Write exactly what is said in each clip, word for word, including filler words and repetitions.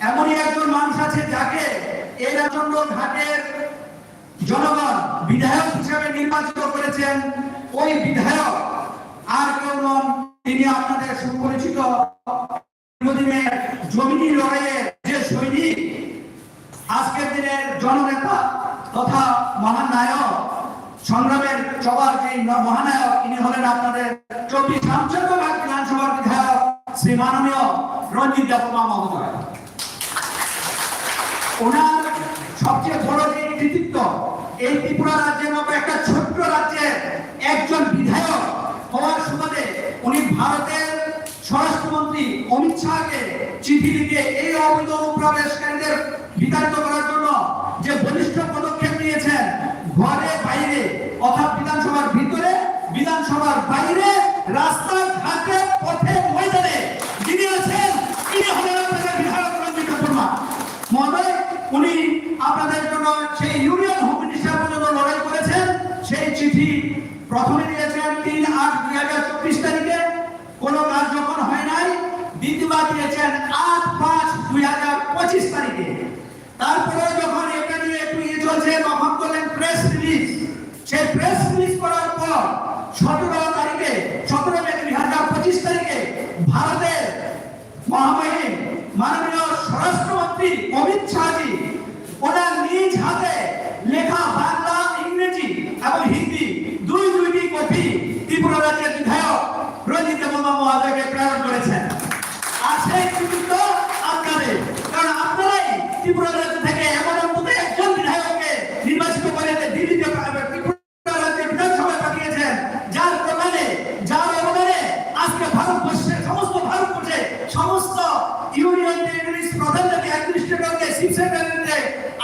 এমনই একজন মানুষ আছে, যাকে এই রাজচন্দ্র ঘাটের জনগণ বিধায়ক হিসাবে নির্বাচিত করেছেন। ওই বিধায়ক আর কেউ নন, তিনি আপনাদের সুপরিচিত দীর্ঘদিনের জমিনি লড়াইয়ের যে সৈনিক, আজকের দিনের জননেতা তথা মহানায়ক, সংগ্রামের চওড়ার যে ন-, মহানায়ক, তিনি হলেন আপনাদের চব্বিশ রামচন্দ্রঘাট বিধানসভার বিধায়ক শ্রী মাননীয় রঞ্জিত দেববর্মা মহোদয়। ওনার সবচেয়ে বড় যে কৃতিত্ব, এই ত্রিপুরা রাজ্যের মতো একটা ছোট্ট রাজ্যের একজন বিধায়ক হওয়ার সুবাদে উনি ভারতের স্বরাষ্ট্রমন্ত্রী অমিত শাহকে চিঠি লিখে এই অবৈধ অনুপ্রবেশকারীদের বিতাড়িত করার জন্য যে বলিষ্ঠ পদক্ষেপ নিয়েছেন, ঘরে বাইরে অর্থাৎ বিধানসভার ভিতরে, বিধানসভার বাইরে, রাস্তাঘাটে, পথে, ময়দানে যিনি আছেন, তিনি হলেন আপনাদের বিধায়ক রঞ্জিত দেববর্মা মহোদয়। উনি আপনাদের জন্য সেই ইউনিয়ন হোম মিনিস্টার পর্যন্ত লড়াই করেছেন। সেই চিঠি প্রথমে দিয়েছেন তিন আট দুই হাজার চব্বিশ তারিখে, কোনো কাজ যখন হয় নাই, দ্বিতীয়বার দিয়েছেন আট পাঁচ দুই হাজার পঁচিশ তারিখে। তারপরে যখন এটা নিয়ে একটু ইয়ে চলছে, তখন করলেন প্রেস রিলিজ। সেই প্রেস রিলিজ করার পর সতেরো তারিখে, সতেরো মে দুই হাজার পঁচিশ তারিখে ভারতের মহামহিম মাননীয় স্বরাষ্ট্রমন্ত্রী অমিত শাহজি ওনার নিজ হাতে লেখা বাংলা, ইংরেজি এবং হিন্দি দুই দুইটি কপি ত্রিপুরা রাজ্যের বিধায়ক রঞ্জিত দেববর্মা মহোদয়কে প্রেরণ করেছেন। আর সেই কৃতিত্ব আপনাদের, কারণ আপনারাই ত্রিপুরা রাজ্য থেকে এমন অন্তত একজন বিধায়ককে নির্বাচিত করে দিল্লিতে পা-, ত্রিপুরা রাজ্যের বিধানসভায় পাঠিয়েছেন, যার প্রমাণে, যার অবদানে আজকে ভারতবর্ষে, সমস্ত ভারতবর্ষে সমস্ত ইউনিয়ন টেরিটরিজ প্রধান থেকে অ্যাডমিনিস্ট্রেটরকে, চিফ সেক্রেটারিকে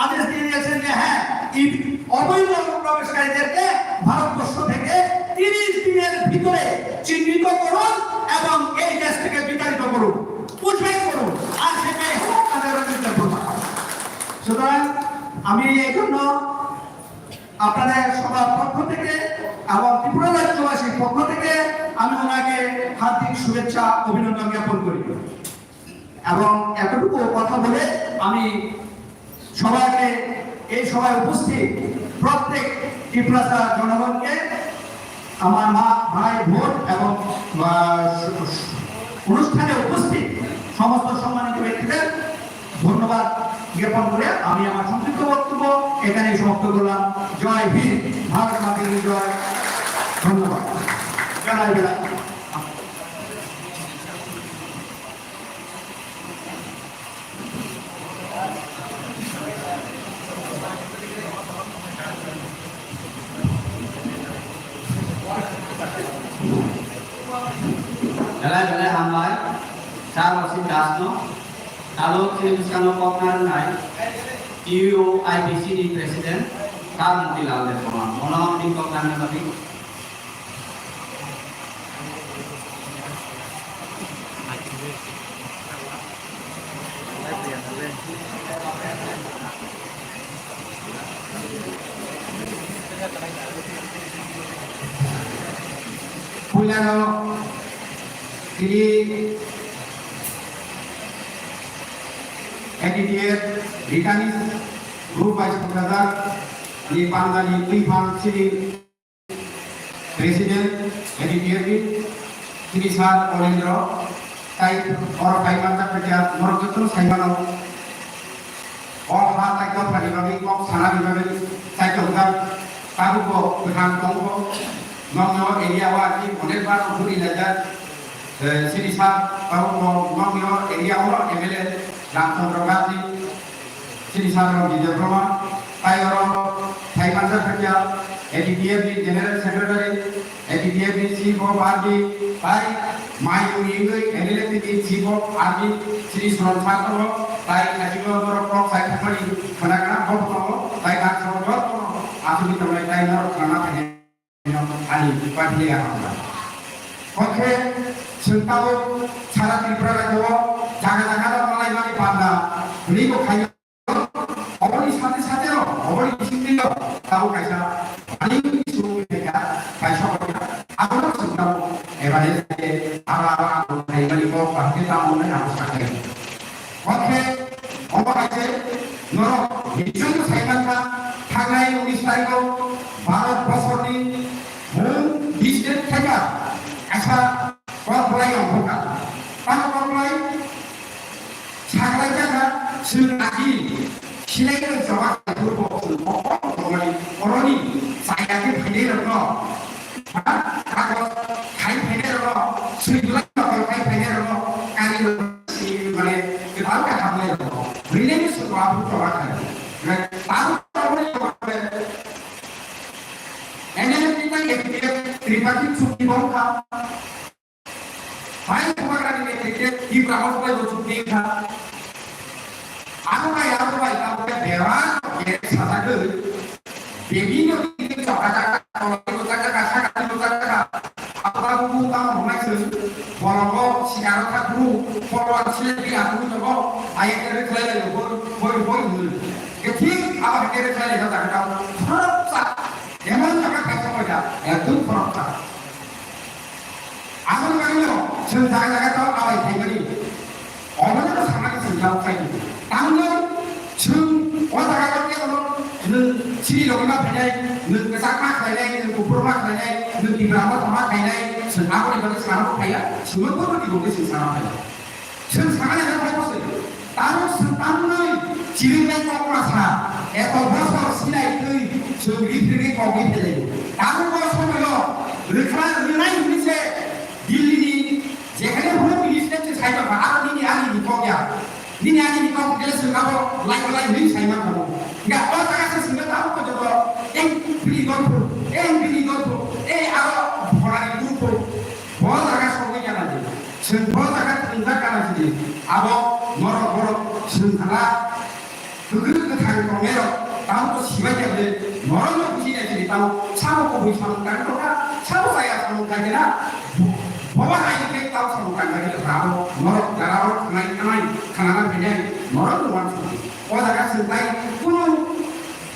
আদেশ দিয়ে দিয়েছেন যে হ্যাঁ, এই অবৈধ অনুপ্রবেশকারীদেরকে ভারতবর্ষ থেকে তিরিশ দিনের ভিতরে চিহ্নিত করুন এবং এই দেশ থেকে বিতাড়িত করুন, পুশব্যাক করুন। আর সেটাই হলো তাদের অধিকার প্রদান। সুতরাং আমি এই জন্য আপনাদের সবার পক্ষ থেকে এবং ত্রিপুরা রাজ্যবাসীর পক্ষ থেকে আমি ওনাকে হার্দিক শুভেচ্ছা, অভিনন্দন জ্ঞাপন করি। এবং এতটুকু কথা বলে আমি সবাইকে, এই সভায় উপস্থিত প্রত্যেক ত্রিপুরাসা জনগণকে, আমার মা, ভাই, বোন এবং, আহ, অনুষ্ঠানে উপস্থিত সমস্ত সম্মানিত ব্যক্তিদের ধন্যবাদ জ্ঞাপন করে আমি আমার সংক্ষিপ্ত বক্তব্য এখানেই সমাপ্ত করলাম। জয় হিন্দ, ভারত মাতা কি জয়। ধন্যবাদ। বেলায় বেলায়। Belai belai hambai, Sir Wasim Das no, talo chini bwskango kok narwknai, T U I B C ni President, Sir Motilal Debbarma, bono bini kok narwkna bagwi. Puilano tini A D T F returning group bai songchajak ni pandani twiphang chini President A D T F ni chini sir Onendro, tai oro phai manjak khe norok jotono sai mano. O ha tai dophani bagwi kok sanani bagwi chaitongjak, tabukbo kwthang tongo. Nokno area o ani onek bar phuri laijak, eh, chini sir tabukbo nokno area o M L A Ramchandra Gandhi. Chini sir Ranjit Debbarma, tai oro phai manjak kha kya, A D T F ni General Secretary, A D T F ni Chief of Army, tai mai uni wngwi M L A ni Chief of Army, chini Soron sir tongo, tai kachima norok kok sai thangmani khwna gana bo tongo, tai kang sabo jotono asugwi tongnai, tai norok khwna phai. Ani party leader hambai. Hwnkhe chwng tabuk sara Tripura rajyo o jaga jaga no malaimani panda rigo khaio. Oboni sate sate no, oboni bisingtwi no tabuk kaisa ani bising khaikha, kaisa khaikha. Abono chwng tabuk evaluate aro aro aro khaimani kok bahai khe tamo hwnwi abo sakhai. Hwnkhe Obo hai se norok nijwino sai mankha, thangnai unis tarikho Bharat bosorni mung distant khaikha kaisa kok bolai ongkhorkha. Tamo kok bolai? Saklai jakha chwng agi silai rok jawab khairokbo chwng kok bolai oroni chaya khe phainai rokno, ha, kagoj khai phainai rokno, swi bulai rok khai phainai rokno, kari rok si mane kwtal khe hamnai rokno rinani chwng abu choba khai. Mane tamo kok bolai N L F ni tang F T F Triparty chukti bongkha. Hai bubagra ni netrite Tipra Motha bai bo chukti kha. Abo bai, abo bai, abo bai bebak bebak sajagwi. Bebini no tini chokha chakha, kolokni bo chakha chakha, sakha ni bo chakha chakha. Abo abo bu tamo hwnai se. Bolongo sikaro kha guru, polwan sile bi akuru jogo. Ayek tere khlai lai boi, boi, boi hwnwi. Ke thik abo ke tere khlai lai jaga tamo. Khoroksa. Emon jaga khaisa moja, ekdom khoroksa. Aboni bagwino chwng jaga jaga tamo abai phaimani. Obono samani chwng tamo khaidi. Tamno chwng o jaga rok khe ono nwng chini rogwi ma phainai, nwng kwchak ma khlainai, nwng kuphur ma khlainai, nwng Tipra Motha ma khlainai, chwng aboni bagwi sana bo phaiya, chwngno bono ni bagwi chwng sana phaiya. Chwng sakani hai phai bose. Tamo chwng tamnai chiriklai kok masa. Eto bosor sinai twi chwng riphrigwi kok riphilaio. Tamo bo somoio rwkha rwnai hwnwi se Delhi ni jekhane home minister se sai tongkha, aro nini ani ni kok ya. Nini ani ni kok gele chwng abo lai lai hwnwi sai mankha bo. Hingkhe o jaga se chwngno tamo ko joto, "Ei bini gotho, ei bini gotho, ei aro bhorani gotho." Bo jaga sogwi gana di. Chwng bo jaga thwngjak gana sidi. Abo norok borok chwng thangla kwkrwk kwthang tongnairok tamo to sibai khe bwle norokno buji nai sidi tamo sabo kubui samung tang tongkha, sabo chaya samung tang khe na. Bobo hai khe tamo samung tang khe rabo norok jara oro thangnai thangnai khanana phainai norok no wansukdi. O jaga chwng bai kunu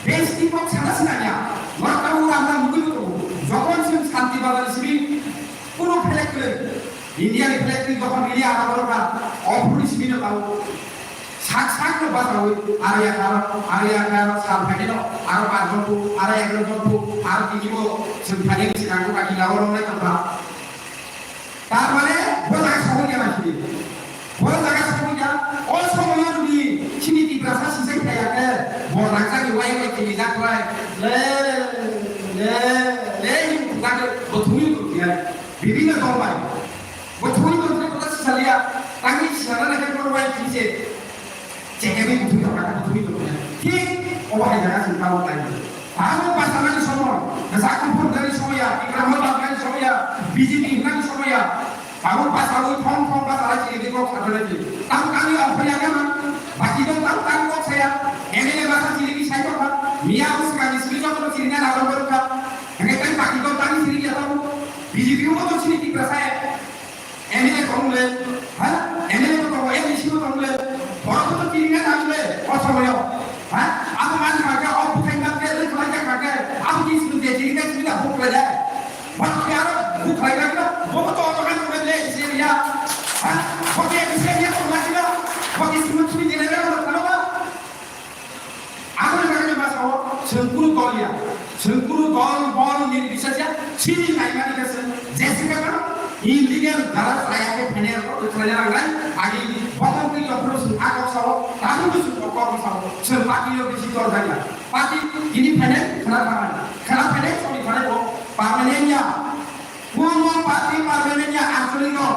besti kok sana sinanya norok tamo ramna mugwi tongo. Jokon chwng santi bazar simi kunu phelek kwrwi. India ni flag ni jokhon rili aro borok na ophuru ni simi no tao. Sak sak no basawi aro ya karo, aro ya karo sal phai no, aro bar jon pu, aro egaroh jon pu, aro tini bo chwng phai ni swkang bo kaki lawo rok nai tongkha. Tar mane bo jaga sogwi ya sini. Bo jaga sogwi ya, o somoy no ni sini Tiprasa sisai phai ya khe, bo rangchak ni wai wai tini jak lai. Le, le, le, ni jak bo thumi bo ya. Bibhinno dol bai. Bo thwi tong thwi tong sisaliya. Tangwi sisana naikhe borok bai thwi se. Chekemi bo thwi tong kha, bo thwi tong kha. Thik obo hai jaga chwng tabuk lai. Tabuk basanani somoy, kwchak kuphur wngnani somoy ya, Tikra Motha wngnani somoy ya, B J P wngnani somoy ya. Tabuk basawi thong thong basala chini kok sathana chini. Tabuk kami ongkhorya khe man. Baki dong tabuk kami kok saya. M L A basa chini ki sai tong kha. Miya bwswkangni simi jotono chini na nang kha. Hingke tei baki dong tani sini ya tabuk. B J P o to sini Tiprasa ya. M L A tong le, ha? M L A to tongo, M D C bo tong le. Borok to kiringa tang le, o somoyo. Ha? Abo man kha khe, o bukhai man khe, le khlai kha khe, abo ki sini je, kiringa sini da buk le da. Borok ki aro buk khlai kha khe, bo to o kan le, le, isi ya. Ha? Bo ke isi ya to ma kino. Bo ki sini sini je le le, lo kalo ba. Aboni bagwi ma sao, chwng kunu dol ya. Chwng kunu dol, bol, nini bisas ya. Chini naimani khe chwng, jesi khe mano, illegal jara chaya khe phainai rok, khlaina nangnai. Agi bokong twi jokhoro chwng a kok sao, tabukbo chwng o kok sao. Chwng party o bisi dol jani ya. Party tini phainai, khwna phainai. Khwna phainai, choli phainai bo, permanent ya. Kuno party permanent ya ancholik no.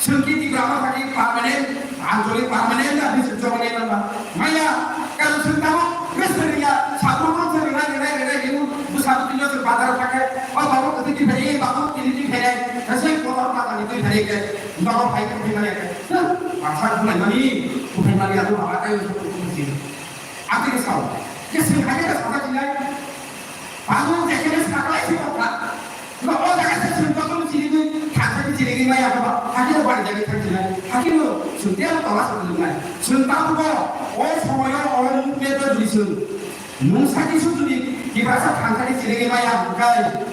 Sengki Tiprasa party permanent, ancholik permanent ya bising jogni namba. Maya, kalau sentama, besar ya, sabun pun sering lagi, lagi, lagi, bu sabun tinggal sebentar pakai. Oh, baru ketik di hari, baru ini di hari. Saya kotor mata itu di hari ke. Baru hari itu di hari ke. Pasal bulan ini, bukan lagi aku apa kayu untuk sini. Ati ke sao. Ke sing hari ke sama tinggal. Baru jadi sekarang itu apa? Bo o jaga se chwng jotono chirigwi, thansa ni chirigwi maya khe ba, hakhe no bari jagwi thang sinai, hakhe no chwng tei abo tola sa nwngnai. Chwng tabukbo o somoyo o movement o jodi chwng mungsa kisa jodi Tiprasa thansa ni chirigwi maya hwnkhe,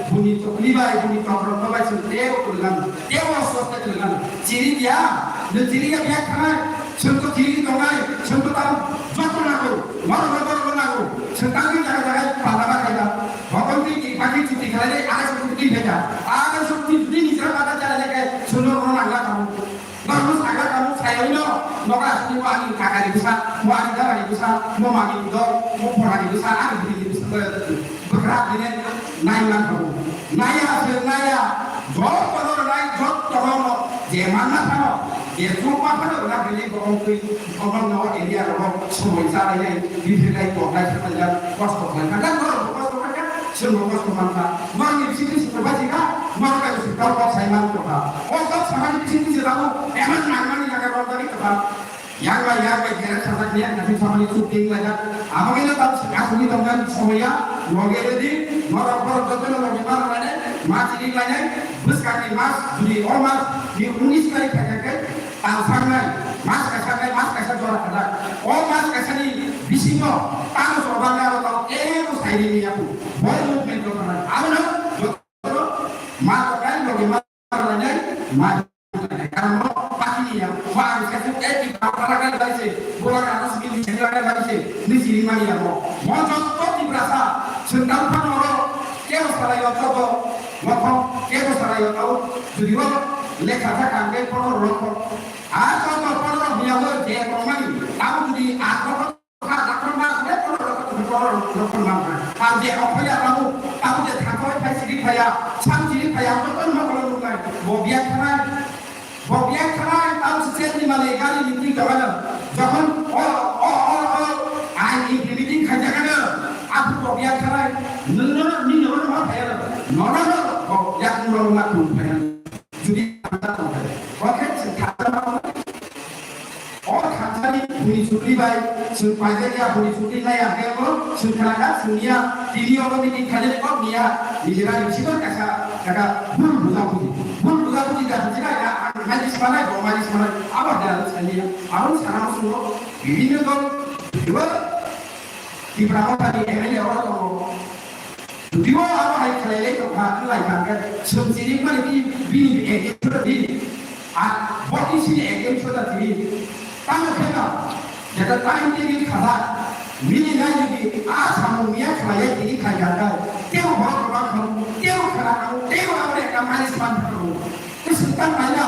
buni chokni bai, buni chokrono bai chwng teibo kwrwngano, teibo osto osto kwrwngano. Chirigya, nwng chirigya biya thangnai, chwng to chirigwi tongnai, chwng to tabuk kakani bwsa, mo ani dara ni bwsa, mo mami ni dol, mo pora ni bwsa, ani bwrwi ni bwsa, bwkra bini nai man kha. Nai ya se nai ya, jotto no nai, jotto no je man na thano, je chuk ma thano na bini bokong twi, bokong no area ro somoi cha nai nai, bini nai kok nai thang nai, kosto khlai thang nai, kosto khlai thang, chwng bo kosto man kha. Nor ni bisi bisi kok basi kha, nor kai bisi kok kok sai man kha. O kok samani bisi bisi rabu, eman nang mani nang ron dari kha. Yang bai yang bai gera sajak niya, kasi samani chuk ting lajak. Abang ini tak asli tongkan soya, loge ready, norok borok joto no loge mar lane, mas ini lane, bus kaki mas, judi o mas, di unis kali kaka ke, tal sangnai, mas kasa nai, mas kasa jora kajak. O mas kasa ni bisingo, tang sobang aro tau, eh, ko sairi ni aku. Bol movement ko tanai. Abo no, joto no, ma ko kai, loge mar lane, ma Karon no, pati ya, wang se tu eti kau kara kara bai se, bola kara sigi ni sigi kara bai se, ni sigi mani ya mo. Mo jotto Tiprasa, sendang phan oro, kebo sarai yo joto, mo kho, kebo sarai yo tau, judi o, lekha ja kang ke kono ro kho. A joto kono ro biya mo je ko mani, tau judi a ko Judi ang ta tong khe, o khe chwng thansa ma tong khe. O thansa ni buni chukri bai, chwng paijak ya buni chukri nai ya khe bo, chwng khna kha, chwng ya, tini oro meeting khaijak kok ni ya, nijera ni bisingo kaisa, kaka bul buja buji. Bul buja buji da buji nai ya, ang mai sima nai, bo mai sima nai, abo da sai ya, abo sana mo sungo, bibhinno dol, dibo, Tipra Motha ni M L A oro tongo. Judio abo hai khlai lai tong kha, khlai kha khe, chwng chini mani bini, bini against o di. A, bo T C ni against o da tini. Tamo khe no, jeta time table khajak, mini nai jodi a samung miya khlai lai tini khai ya khe, tebo borok rok khamu, tebo khara khamu, tebo abo ekta mani sman khamu. Tei swngchar naina,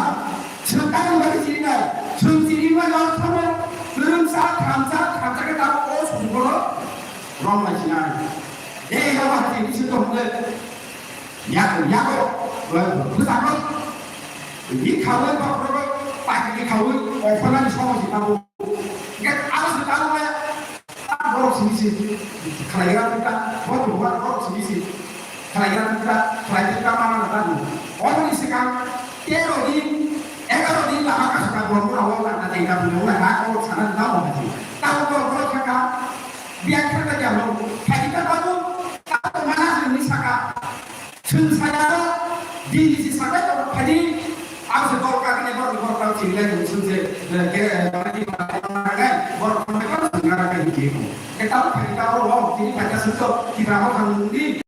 swngchar ni bagwi chini nai, swng chini ma jor thamo, kwrwngsa, thamsa, thamsa khe tabuk o sujukgo rok lai sinai. Ei, abo hai chini sito hwnle, yak, yago, bwsano, ni khawi, bokhorogo, paki ni khawi, ophornani somo si tabuk. Hingke aro se tabuk le, borok sini si khlaigra phikha, borok borok sini si khlaigra phikha, khlai phikha mama na tadi. Omo ni sikang tero din, egaro din lama kasaka borok mura wala na tengka punya wala na ko sana na mo haji. Tahu borok borok kaka, biang kaka jalo, haji ta babu, tahu mana sini saka. Chwng saya D D C sakai tok phadi, ang se dol kagni borok ni borok tang chini lai chwng se, eh, ke, eh, borok ni borok tang chini lai chwng se. Ke tamo phadi tamo ro, chini phadi se tok, kita mau kan di.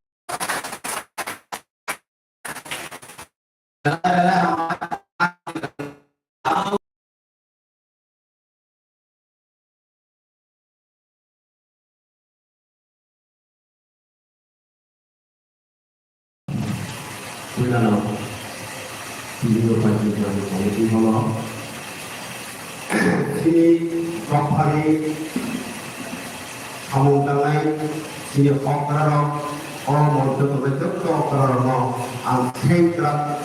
Puilano video panchayat committee hono chini dophani samung tangnai chini okra rok o moncho tongnai jotto okra rok no ang sengkrak.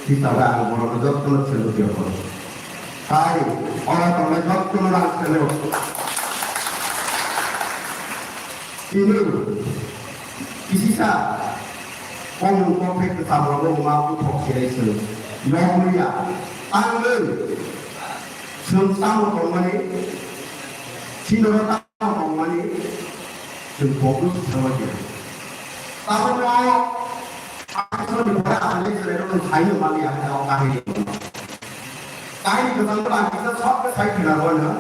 Hisabe ang borokno jotono selo tiyokho. Tai oro tongnai jotono ang selo. Tini kisisa komung kokthai kwcham rokno wngma buthok sirai selo. Yokliya tangwi chwng tamo tongmani, sinoro tamo tongmani, chwng bokno swngwi khe. Tabukno Aswkni pore aswkni chwrairokno saino manya hwnwi o kahini. Kahini kwchangno ang kisa short khe sai khwnarwano.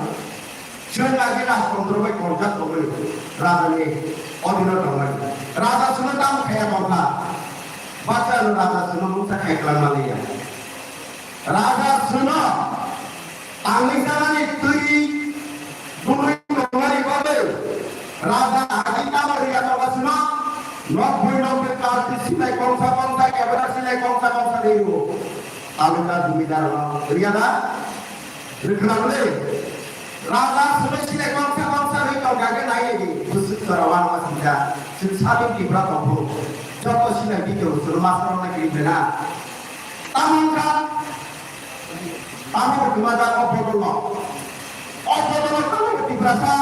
Chwng lagi rajtontro bai kongjak tongwi rajani odhino tongmani. Raja swngno tamo khaiya tongkha. Bacha ano raja swngno mungsa khai kwlangma liya. Raja swngno tangwi sanani twi bumui tongmani bagwi raja agi tamo riya tongma swngno nok bui nok bui karti silai kongsa kongsa kebra silai kongsa kongsa riyo. Taluka jumidar no riya na? Rikhnamle. Raja sumai silai bangsa bangsa ri tong kha khe nai di. Busuk sara wan ma singja. Sing sabin Tipra tong bu. Joto silai di tong suru masarok na kiri bena. Tamang kha. Tamo kuma da o bodol no. O bodol no tamo Tiprasa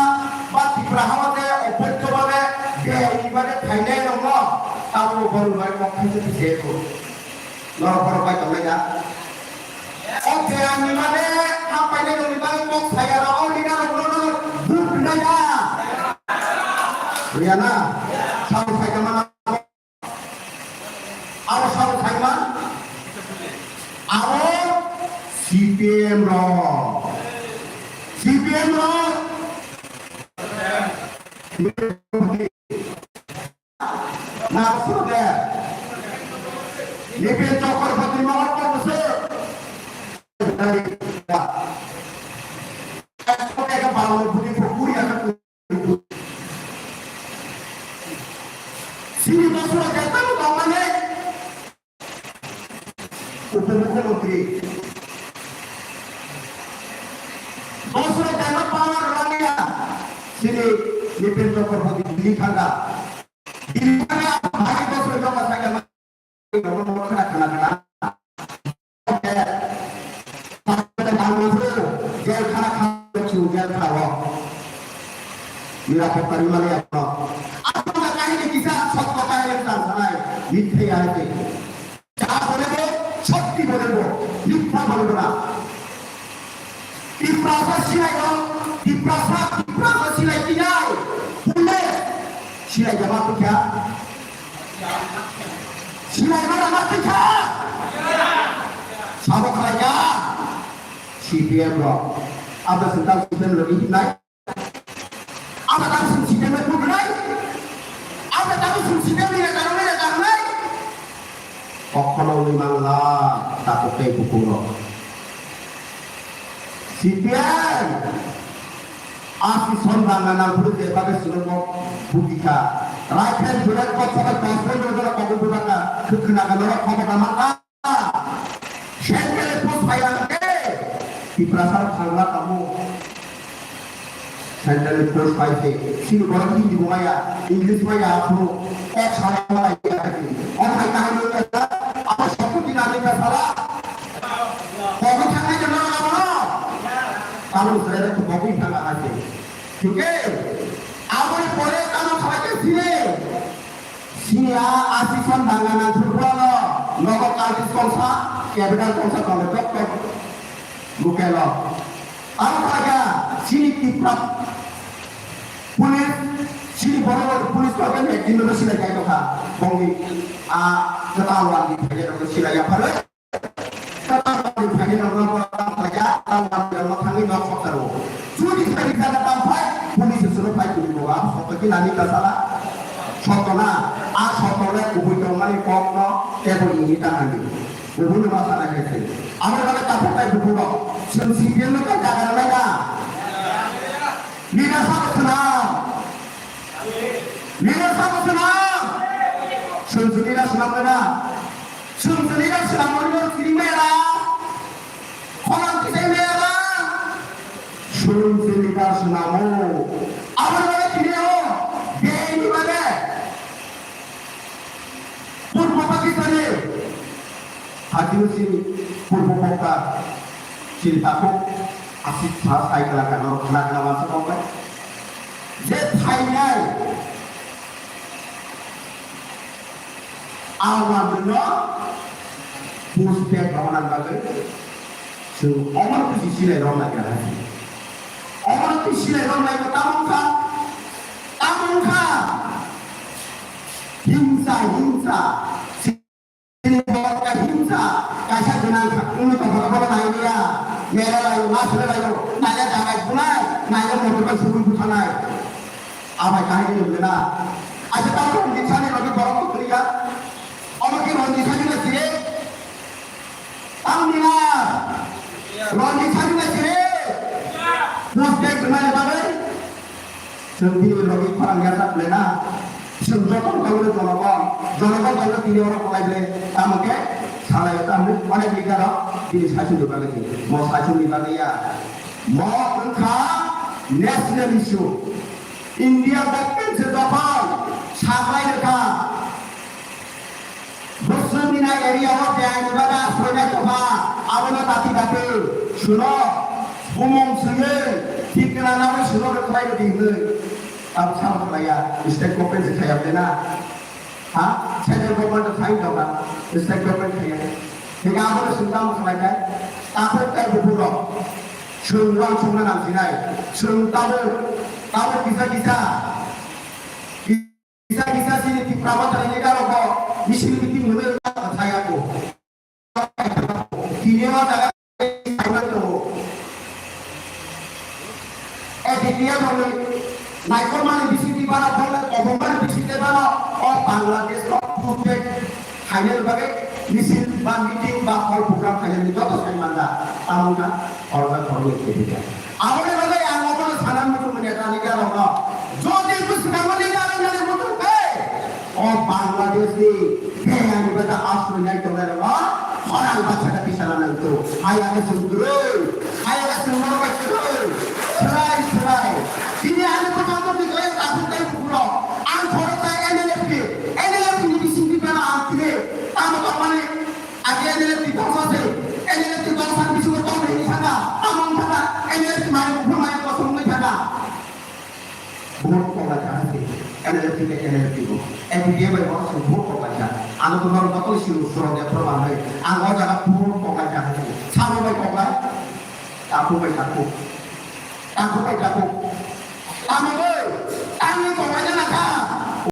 ba Tipra hawa de o bodol ba de de ni ba de thainai no no. Tamo bodol ba ko khaise se ko. Norok borok bai tonglai da. O beyamni mane, hampainai rokni bagwi kok saya rok, o leader rok no, no, vote rwnai da. Rwya na? Sabo sai tongma na? Abo sabo sai ma? Abo C P M rok. C P M rok. Naksuk de. Nipin Chakraborty ni mokol kok bwswk. Ekso eka baro ni budi ko kuri aka kuri. Sini dosro de tamo tongmani. Upomukhyamantri. Dosro de no power rwliya. Sini Nipin Chakraborty ni thangka. Bini bagwi ang bhai bosor joma sakya ma-, khna khna khna. Jel khana khana chu jel khao. Nirapotta rimani akono. Asol kahini kisa, sotto kahini wngkha sanai. Mithe ya hai. Ja bolebo, sotto bolebo, mithya bolebo na. Tiprasa silai no, Tiprasa, Tiprasa silai tinai. Pule, silai jama tu kya? Silai mana mati kya? Sabo khalai ya? C P M rok. Apa sentang C P M rok ini nai? Abo tang sung side mai pudunai? Abo tang sung side mai na karunai na karunai? Kokhono wi mangla tapuk tei bukungrok. C P M asi son bangna nang phuru je bagwi suno mo bugikha. Right hand bullet kok sabai passport jora kogu bugaka. Khwkhwna ka norok khobo ka mangka. Central post phai rang de. Tiprasa thangla tamo. Central post phai se. Sini borok Hindi bo maya, English maya, aphuru. Kok sana maya, o phai kahini maya, apa sokti nani ka sala. Kogi thangnai jana abono. Kamu sere tu kogi thangla ase. Thik hai? Aboni pore kamu khabai ke sini. Sini a asison bangla nang thurphano nogo kalbis kongsa, capital kongsa tongo tok tok bukelo. Ang khaga sini Tipra police, sini borok police ko kan ek din no silai kai tokha. Bongni a kwtal wal di phai rok silai ya phare. Kwtal wal di phai rok no kwtal phai ya, kwtal wal di rok thangwi nok sok taro. Jodi phai di jaga tam phai, police suru phai tuli boga, sok ki nani ka sala. Sok na, a sok le kubui tong mani kok no, tebo ini ta nani. Kubui no ma sana ke se. Amo kala ta phai kubui no. Sen si bien no ka jaga na na. Ni na sa ko suna. Leader sabo swnam. Chwng chwng leader swnam gana. Chwng chwng leader swnam mani no siri maya ra. Khorang kisai maya ra. Chwng chwng leader swnam o. Abo ni bagwi tini o. Bini bagwi. Purbo Pakistani. Hajini sini Purbo Pakistan. Chini takhuk. Asik sa sai kala kano khna khna wansa kok bai. Je phainai. Awan no puspek rok nang bagwi. Chwng omor kusi silai rok nai kha. Omor kusi silai rok nai ko tamung kha. Tamung kha. Himsa, himsa. Chini borok kahimsa, kaisa gwnang kha, wngwi tongkha, bono nailia, mera laio, ma sule laio, nailia janai bunai, nailia motor bai sugui buthanai. Abai kahai ni nukle na. Aisa tamo Ranjit Sani logi borok bo kwrwi ya. Omo ki Ranjit Sani na sire? Tang ni na. Ranjit Sani na sire? Post bag gwnai bagwi. Chwng bini logi khorang ya sak le na. Chwng joto tongwi jonogon, jonogon tongwi tini oro kolai ble. Tamo khe salai tamo onek leader rok bini saichung ni bagwi, mo saichung ni bagwi ya. Mo wngkha National issue. India government se dokhol saklai rwkha. Bwswk ni nai area o biyang ni bagwi asroinai tongkha, abono dati dati suno bumung swiwi thik khna nangwi suno rwkhlai rwdi hwnwi. Abo sabo khlaiya, state government se khaiya bwle na? Ha? Central government khai tongkha, state government khaiya. Hinkhe abono chwng tamo khlainai? Takhuk tei bukhuk rok chwng uansukna nangsinai. Chwng tabuk, tabuk kisa kisa, kisa kisa chini Tipra Mothani leader rok bo misil meeting hwnwi thaya kho. Tini o jaga tongo. A D P F rokni naikolmani bisingtwi bana, bongni kobongmani bisingtwi bana, o Bangladesh rok protect khainani bagwi misil ba meeting ba hall program khainani joto sai manda, tamo wngkha khoroksa khoroknwi A D P F. Aboni bagwi ang obono sana muchungo neta leader rokno, jodi bwskango leader wngnani muchung khe, o Bangladesh ni beyani bata asroinai tongnai rokno khorang baksa khe tisa nang tu. Haya khe chwng kwrwi, haya khe chwng norok bai kwrwi. Swrai, swrai. Tini ani bwkha bwkha khe takhuk tei bukhuk rok. Ang khoroksa M L F ni, M L F ni bisingtwi bana ang tini tamo tongmani. Age N L F ni tongsa se, N L F ni tongsa ni bisingo tong hinwi thangkha, tamo wng thangkha, N L F ni mayung buphang mayung kosong wngwi thangkha. Vote kok lai thangkha se, N L F ni khe N L F ni bo. A D P F bai bo se vote kok lai kha. Ano to norok joto ni siro suro de proman bai. Ang o jaga vote kok lai thangkha se. Sabo bai kok lai. Takhuk bai takhuk. Takhuk bai takhuk. Tamo bo